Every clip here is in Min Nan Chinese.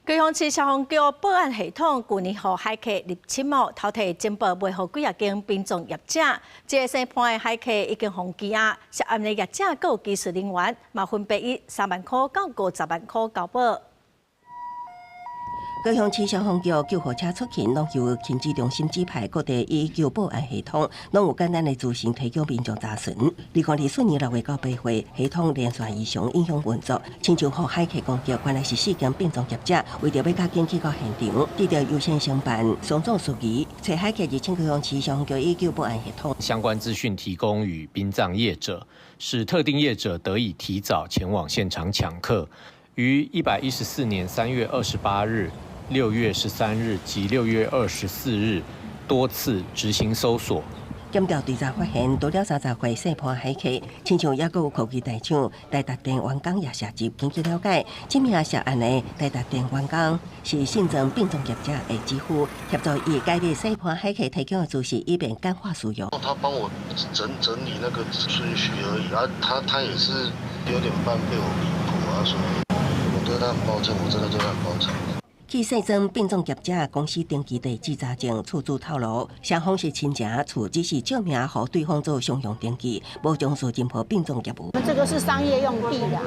高雄市消防局保安系統舊年予駭客入侵哦，偷提情報賣予幾若間殯葬業者。這個姓潘的駭客已經予羈押，涉案的業者閣有技術人員，嘛分別以3萬箍到50萬箍交保。高雄市消防局救護車出勤，攏由勤指中心指派各地119報案系統，攏有簡單的資訊提供民眾查詢。2024年6月到8月，系統連續異常影響運作，親像予駭客攻擊，原來是四間殯葬業者為著欲較緊去到現場，得著優先承辦喪葬事宜，揣駭客入侵高雄市消防局119報案系統。相關資訊提供予殯葬業者，使特定業者得以提早前往現場搶客。於114年3月28日、6月13日及6月24日多次執行搜索。檢調追查發現，除了30歲姓潘駭客，親像猶閣有科技大廠台達電員工也涉入。根據了解，這名涉案的台達電員工是姓曾殯葬業者的姊夫，協助伊解密姓潘駭客提供的資訊，以便簡化使用。他幫我整整理那個順序而已，啊，他也是有點半被我逼迫啊，所以我對他很抱歉，我真的對他很抱歉。去姓曾殯葬業者公司登記地址查證，厝主透露，雙方是親情，厝只是借名予對方做商用登記，無從事任何殯葬業務。這個是商業用地的，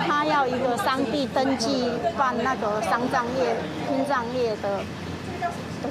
他要一個商地登記辦那個喪葬業、殯葬業的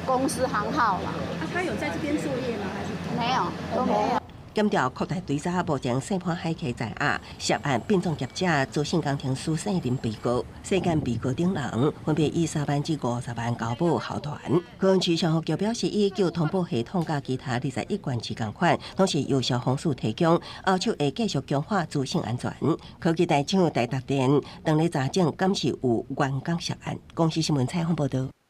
公司行號啦。啊，他有在這邊作業嗎？還是沒有，都沒有。檢調擴大追查，目前姓潘駭客在押，涉案殯葬業者資訊工程師姓林被告，世間被告等人分別以3萬至50萬交保候傳。高雄市消防局表示，119通報系統佮其他21縣市仝款，攏是由消防署提供，後續會繼續強化資訊安全。科技大廠台達電當咧查證，敢是有員工涉案。公視新聞採訪報導。